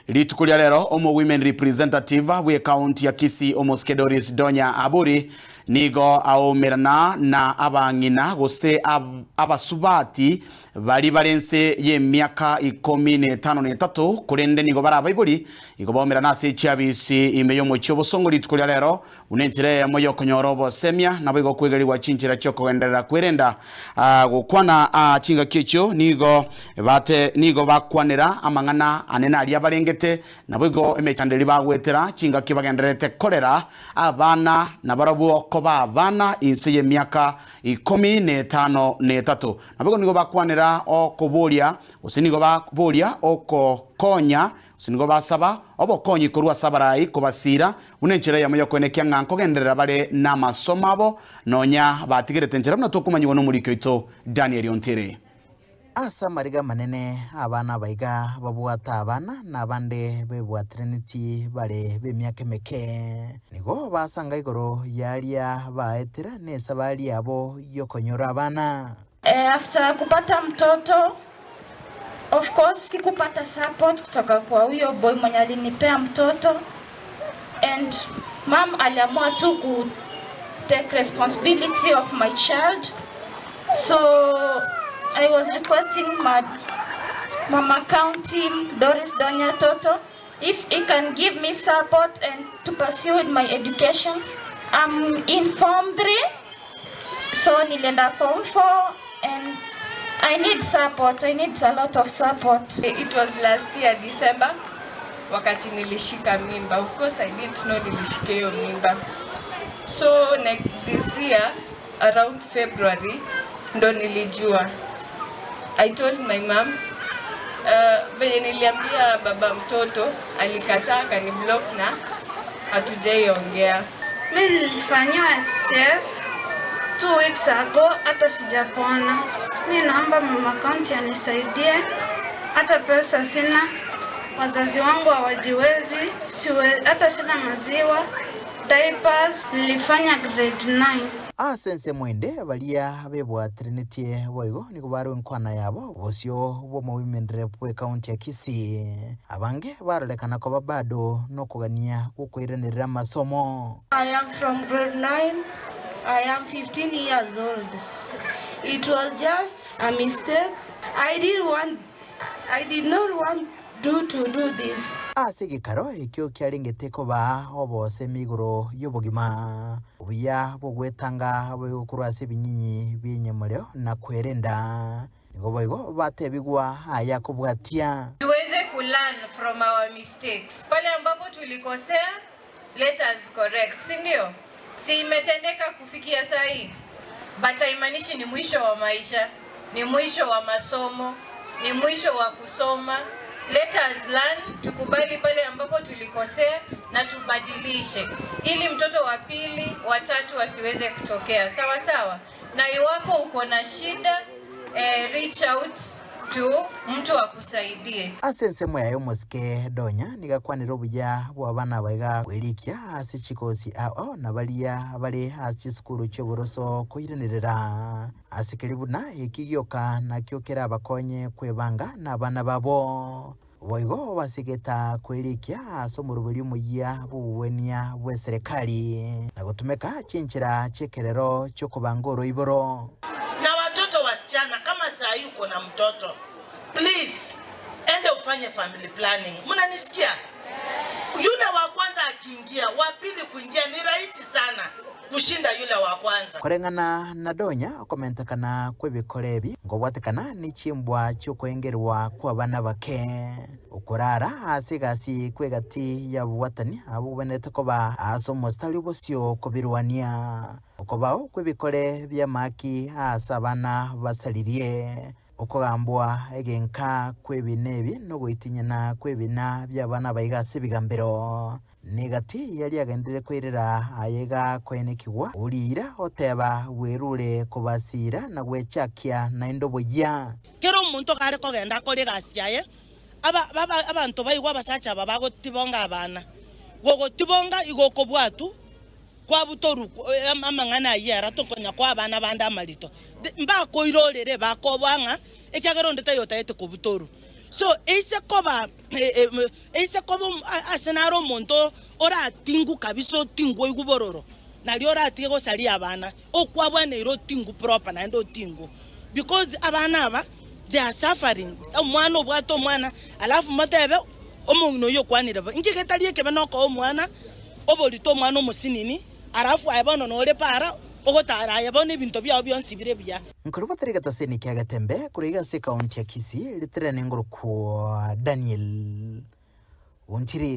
Rituko ria rero omo women representative bw'ecounty ya Kisii omosike Doris Donya Aburi nigo aomerana na abang'ina gose abasubati Baria bare ense y'emiaka ikomi na etano na etato, korende nigo bare abaibori, igo baumerane ase chiabisi ime y'omochie obosongo rituko ria rero, buna enchera eyemo y'okonyora obosemia, naboigo okwegerigwa chinchera chi'okogenderera kwerenda. Gokwana aa chingaki echio nigo bate nigo bakwanera amang'ana anene aria barengete, naboigo emechando eria bagoetera chingaki bagendererete korera abana, nabarabwo koba abana inse y'emiaka ikomi na etano na etato. Naboigo nigo bakwanera okoboria, gose nigo baboria ogokonya, gose nigo basaba obokonyi korwa ase abarai kobasiira, buna enchera eyemo y'okoenekia ng'a nkogenderera bare namasomo abo, nonya batigerete enchera buna tokomanyigwa nomoriki oito Daniel Ontere. Ase amariga amanene abana abaiga babwate abana, na abande bebwatiraneti bare b'emiaka emeke. Nigo basanga igoro y'aria baetera nesabari yabo y'okonyora abana. After kupata mtoto of course sikupata support kutoka kwa huyo boy mwenye alinipea mtoto and mum aliamua tu ku take responsibility of my child so I was requesting my mama county Doris Donya Toto If he can give me support and to pursue with my education, I'm in form 3, so nilienda form 4 and I need support, I need a lot of support. It was last year December wakati nilishika mimba. Of course I didn't know nilishika hiyo mimba. So like this year around February ndo nilijua. I told my mom uh, venye niliambia baba mtoto alikataa akaniblock na hatujaiongea. Mi nilifanyiwa CS two weeks ago, hata sijapona. Mi naomba mama county anisaidie, hata pesa sina, wazazi wangu hawajiwezi, siwe, hata sina maziwa, diapers. Nilifanya grade 9. Ase ensemo ende baria bebwateranetie boigo nigo barwe enkwana yabo bosio bw'omoimenere bw'ecounty ya Kisii. Abange barorekana koba bado nokogania gwokoiranerera amasomo. I am from grade 9, I am 15 years old. It was just a mistake. I didn't want, I did not want do to do this. Ase egekaro ekio kiarengete koba obosemi igoro y'obogima, obuya bw'ogwetanga boigo korwa ase ebinyinyi bi'enyamorero na kwerenda, nigo boigo batebigwa aya kobwatia. Tuweze ku learn from our mistakes. Pale ambapo tulikosea, let us correct, si ndio? Si imetendeka kufikia saa hii? But haimaanishi ni mwisho wa maisha, ni mwisho wa masomo, ni mwisho wa kusoma. Let us learn, tukubali pale ambapo tulikosea na tubadilishe ili mtoto wa pili, wa tatu asiweze kutokea. Sawa sawa. Na iwapo uko na shida eh, reach out to mtu akusaidie. Ase ensemo yaye omosike Donya nigo akwanire obuya bw'abana aba iga kwerikia ase chikosi ao na baria bare ase chisukuru chi'oboroso koiranerera ase keria buna eki gioka nakio kerabakonye kwebanga nabana babo. Boigo basegeta kwerikia ase omoroberi omoyia bw'obogwenia bw'eserekari, na gotumeka chinchera chi'ekerero chi'okobanga oroiboro. Na watoto wasichana kama saa hii uko na mtoto please enda ufanye family planning. Mnanisikia? Yule wa kwanza akiingia, wa pili kuingia ni rahisi sana kushinda yule wa kwanza. Koreng'ana na Donya, okomentekana kw'ebikora ebi nkobwatekana ne chimbwa chi'okoengerwa kw'abana bake. Okorara ase egasi kw'egati y'ababwatani abwo bogwenerete koba ase omositari obosio kobirwania. Okobao kw'ebikore bi'amaki aase abana basaririe. Okogambwa egenka kw'ebina ebi nogoitinyana kw'ebina bi'abana abaiga ase ebigambero. Negati yaria agenderere koirera aye iga koenekigwa, oriira oteba bwerure kobasiira na gwechakia naende oboyia. Kera omonto kare kogenda akore egasi yaye, abanto baigwe abasacha aba bagotibonga abana. Gogotibonga igo okobwatwa kwabutorwa amang'ana ayio ere tokonya koa abana bande amarito. Mbakoirorere bakoboa ng'a ekiagera onde taiyo otaete kobutorwa. So eise koba eise koba ase nare omonto oratingu kabisa otingu oigwe bororo, nario oratige gosaria abana, okwabwaneire otingu proper naende otingu because abana aba they are suffering, omwana obwate omwana alafu motebe omong'ina oyio okwanire bo, inki getari ekebe nokoa omwana oborito omwana omosinini alafu aye bono nore para ogotara aye bono ebinto biao bionsi bire buya. Nkorwa batari getaseni kia Getembe korwa iga ase ekaunti ya Kisii, ritirane ngorokwa Daniel Ontiri.